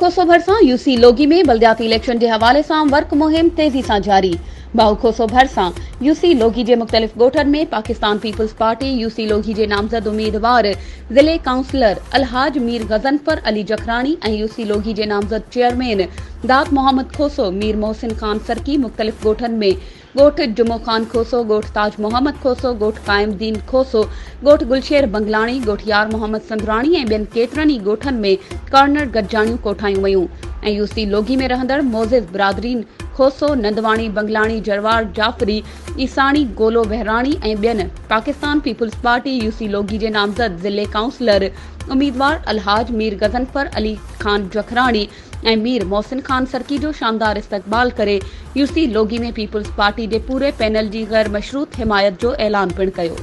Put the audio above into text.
کوسو ڀرسان يو سي لوگي ۾ بلدياتي اليڪشن جي حوالي سان ورڪ مهم تيزي سان جاري، باهو کوسو ڀرسان يو سي لوگي جي مختلف ڳوٺن ۾ Pakistan peoples party U C Loghi جي نامزد اميدوار ضلعي ڪائونسلر الحاج مير غضنفر علي جکراڻي ۽ يو سي لوگي جي نامزد چيئرمين داد محمد کوسو مير محسن خان سرڪي مختلف ڳوٺن ۾ ڳوٺ جمعو خان کوسو، ڳوٺ تاج محمد کوسو، ڳوٺ قائم الدين کوسو، ڳوٺ گلشير بنگلاڻي، ڳوٺ يار محمد سندراڻي ۽ ٻين ڪيترن ئي ڳوٺن ۾ ڪارنر گڏجاڻيون ڪوٺايون ويون ۽ يو سي لوگي ۾ رهندڙ معزز برادرين کوسو، نندواڻي، بنگلاڻي، جروار، جعفري، عيساڻي، گولو بهراڻي ۽ ٻين Pakistan peoples party U C Loghi جي نامزد ضلعي ڪائونسلر اميدوار الحاج مير غضنفر علي خان جکراڻي ۽ مير محسن خان سرڪي جو شاندار استقبال ڪري يو سي لوگي ۾ پيپلز پارٽي جي پوري پينل جي غير مشروط حمايت جو اعلان پڻ ڪيو.